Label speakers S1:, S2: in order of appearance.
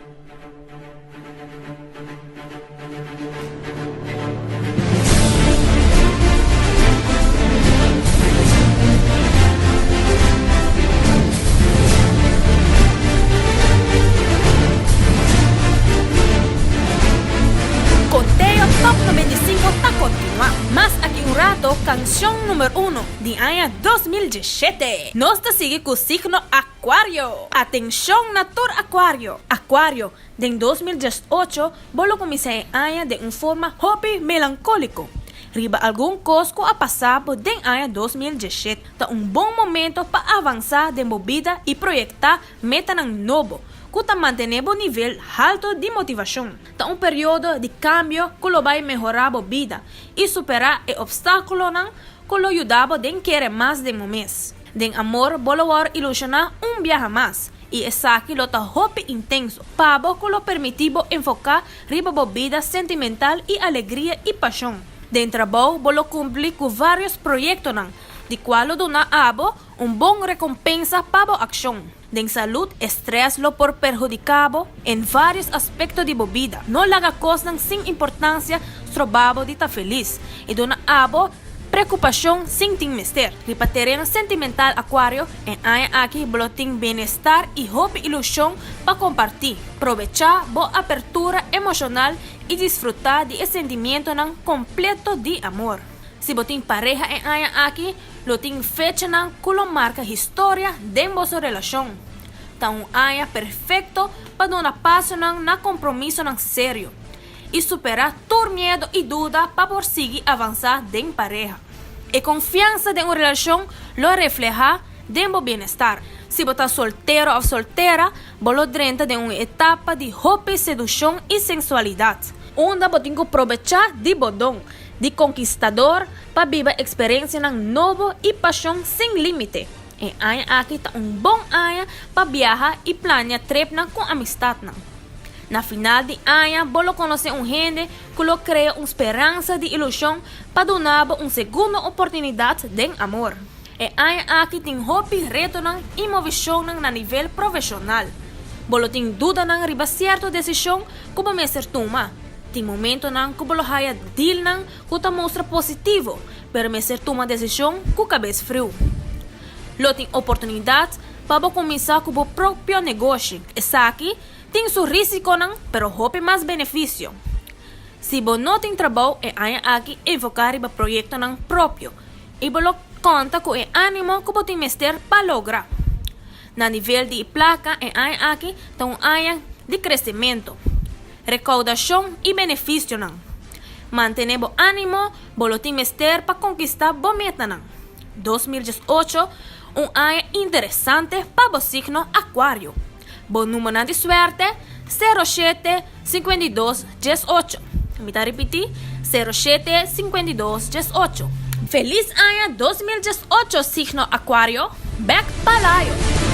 S1: Conteo Top 95 ta continua. Mas aki un rato cancion numero uno di aña 2017. Nos ta sigui cu signo Acuario. Atencion na tur Acuario. Acuario, den 2018 bo lo cuminsa e aña den un forma hopi melancolico. Riba algun cos cu a pasa bo den aña 2017 ta un bon momento pa avansa den bo bida y proyecta metanan nobo cu ta mantene bo nivel halto di motivacion. Ta un periodo di cambio cu lo bay mehora bo bida y supera e obstaculonan cu lo yuda bo den kere mas den bo mes. Den amor bo lo wòrdu ilusioná un biaha mas, i esaki lo ta hopi intenso pa bo ku lo permití bo enfoká riba bo bida sentimental i alegria i pashon. Den trabou bo lo kumpli ku vários proyektonan, di kua lo duna abo un bon rekompensa pa bo akshon. Den salud e strès lo por perhudiká bo en vários aspekto di bo bida. No laga kosnan sin importansia stroba bo di ta felis i duna abo Preokupashon sin tin mester. Riba tereno sentimental Akuario, e aña aki bo lo tin bienestar i hopi ilushon pa kompartí. Probechá bo apertura emoshonal i disfrutá di e sentimientonan kompleto di amor. Si bo tin pareha e aña aki, lo tin fechanan ku lo marka historia den boso relashon. Ta un aña perfekto pa duna pasonan na kompromisonan serio. i superá tur miedu i duda pa por sigui avansá den pareha. E konfiansa den un relashon lo reflehá den bo bienestar. Si bo ta soltero òf soltera, bo lo drenta den un etapa di hopi sedushon i sensualidat, unda bo tin ku probechá di bo don di konkistador pa biba eksperensianan nobo i pashon sin límite. E aña aki ta un bon aña pa biaha i plania tripnan ku amistatnan. Na final di aña bo lo konosé un hende ku lo krea un speransa di ilushon pa duna bo un segundo oportunidat den amor. E aña aki tin hopi retonan i movishonnan na nivel profeshonal. Bo lo tin dudanan riba sierto desishon ku bo mester tuma. Tin momentonan ku bo lo haya dilnan ku ta mustra positivo, pero mester tuma desishon ku kabes friu. Lo tin oportunidat pa bo kuminsá ku bo propio negoshi. Esaki Tin su risikonan pero hopi mas benefisio. Si bo no tin trabou e aña aki enfoká riba proyektonan propio i bo lo konta ku e ánimo ku bo tin mester pa logra. Na nivel di plaka e aña aki ta un aña di kresementu, rekoudashon i benefisionan. Mantené bo ánimo, bo lo tin mester pa konkistá bo metanan. 2018 un aña interesante pa bo signo Akuario. Bo numernan di suerte, sero shete, 52, 18. Mi ta ripití, sero shete, 52, 18. Felis aña 2018 signo Akuario, bek pa layo!